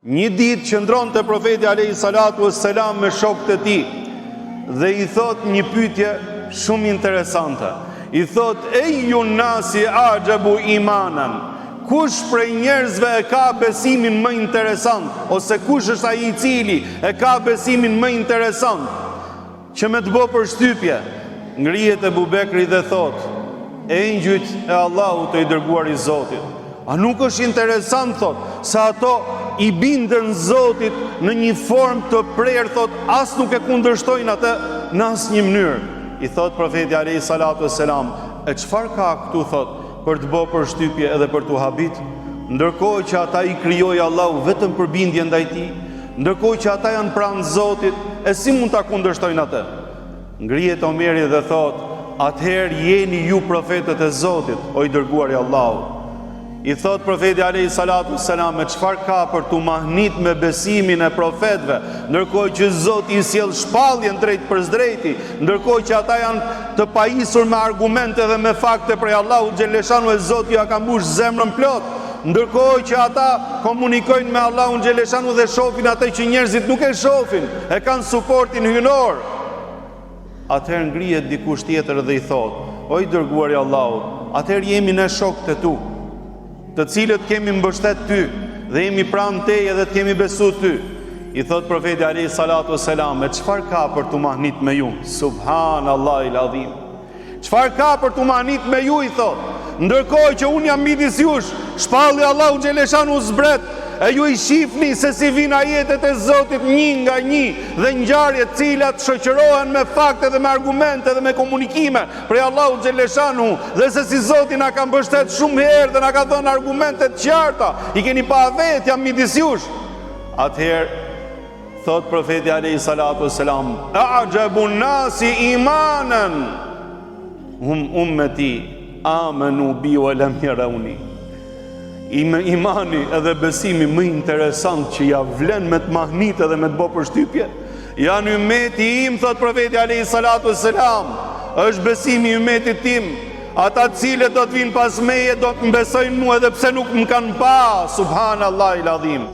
Një ditë qëndronte profeti alejhi salatu ves selam me shokët e tij dhe i thotë një pyetje shumë interesante. I thotë ejju nasi a'xhebu imanan. Kush prej njerëzve e ka besimin më interesant ose kush është ai i cili e ka besimin më interesant? Që me të bo përshtypje, ngrihet Ebu Bekri dhe thotë, Engjujt e Allahut o i dërguari i Zotit. A nuk është interesant, thotë, se ato i binden Zotit në një formë të prerë, thotë, as nuk e kundërshtojnë atë në asnjë mënyrë. I thotë profeti alejhi salatu ves selam, e çfarë ka këtu, thotë, për të bo përshtypje edhe për t'u habit, ndërkohë që ata i krijoi Allahu vetëm për bindje ndaj tij, Ndërkohë që ata janë pranë Zotit, e si mund ta kundërshtojnë atë? Ngrihet Omeri dhe thotë, atëherë jeni ju profetët e Zotit, o i dërguari i Allahut. I thotë profeti alejhi salatu selam, e çfarë ka për t'u mahnit me besimin e profetëve, ndërkohë që Zoti i sjell shpalljen drejtpërsëdrejti, ndërkohë që ata janë të pajisur me argumente dhe me fakte prej Allahut xheleshanuhu e Zoti ua ka mbush zemrën plot, Ndërkohë që ata komunikojnë me Allahun xheleshanuhu dhe shofin atë që njerëzit nuk e shofin, e kanë suportin hyjnor. Atëherë ngrihet dikush tjetër dhe i thotë, o i dërguari i Allahut, atëherë jemi ne shokët e tu, të cilët kemi mbështet ty dhe jemi pranë teje dhe të kemi besu ty. I thotë profeti alejhi salatu selam, e çfarë ka për t'u mahnit me ju? Subhanallahil adhim. Çfarë ka për t'u mahnit me ju i thotë, ndërkohë që unë jam midis jush, shpallja e Allahut xheleshanuhu zbret, e ju i shifni se si vijnë ajetet e Zotit një nga një dhe ngjarjet të cilat shoqërohen me fakte dhe me argumente dhe me komunikime prej Allahut xheleshanuhu dhe se si Zoti na ka mbështet shumë herë dhe na ka dhënë argumente të qarta, i keni pa vetë jam midis jush. Atëherë Thotë profeti alejhi salatu selam, "A'jabu nasi imanan hum ummeti amanu bi wa lam yarawni." Imani edhe besimi më interesant që ja vlen me të mahnit edhe me të bo përshtypje, janë ymeti im, thotë profeti alejhi salatu selam, është besimi i ymetit tim, ata të cilët do të vijnë pas meje do të më besojnë mua edhe pse nuk më kanë pa, subhanallahil adhim.